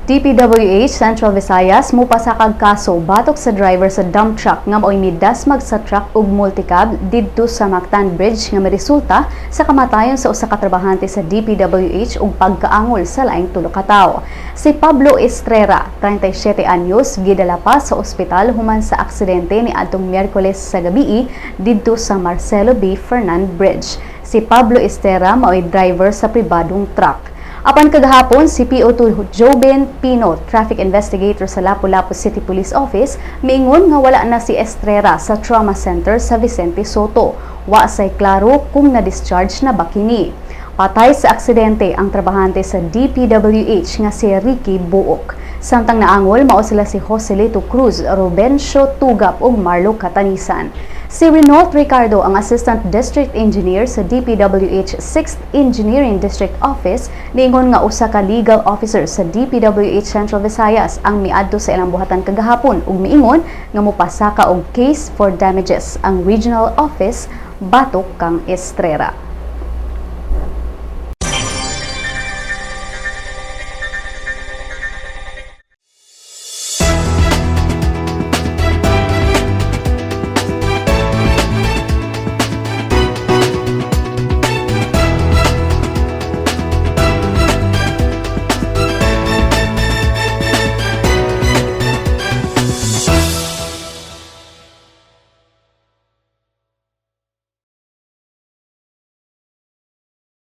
DPWH Central Visayas mupasakag kaso batok sa driver sa dump truck nga mao'y midasmag sa truck ug multicab didto sa Mactan Bridge nga miresulta sa kamatayon sa usa ka trabahante sa DPWH ug pagkaangol sa laing tulo ka tawo. Si Pablo Estrera, 37 anyos, gidala pa sa ospital human sa aksidente ni adtong Miyerkules sa gabii didto sa Marcelo B. Fernand Bridge. Si Pablo Estrera mao'y driver sa pribadong truck. Apan kagahapon, si PO2 Jobin Pino, traffic investigator sa Lapu-Lapu City Police Office, miingon nga wala na si Estrera sa trauma center sa Vicente Soto. Wa say klaro kung na-discharge na ba kini. Patay sa aksidente ang trabahante sa DPWH nga si Ricky Buok. Samtang naangol mao sila si Joselito Cruz, Rubencio Tugap ug Marlo Catanisan. Si Renault Ricardo, ang Assistant District Engineer sa DPWH 6th Engineering District Office, niingon nga usa ka legal officer sa DPWH Central Visayas ang miadto sa ilang buhatan kagahapon ug miingon nga mopasaka og case for damages ang regional office batok kang Estrera.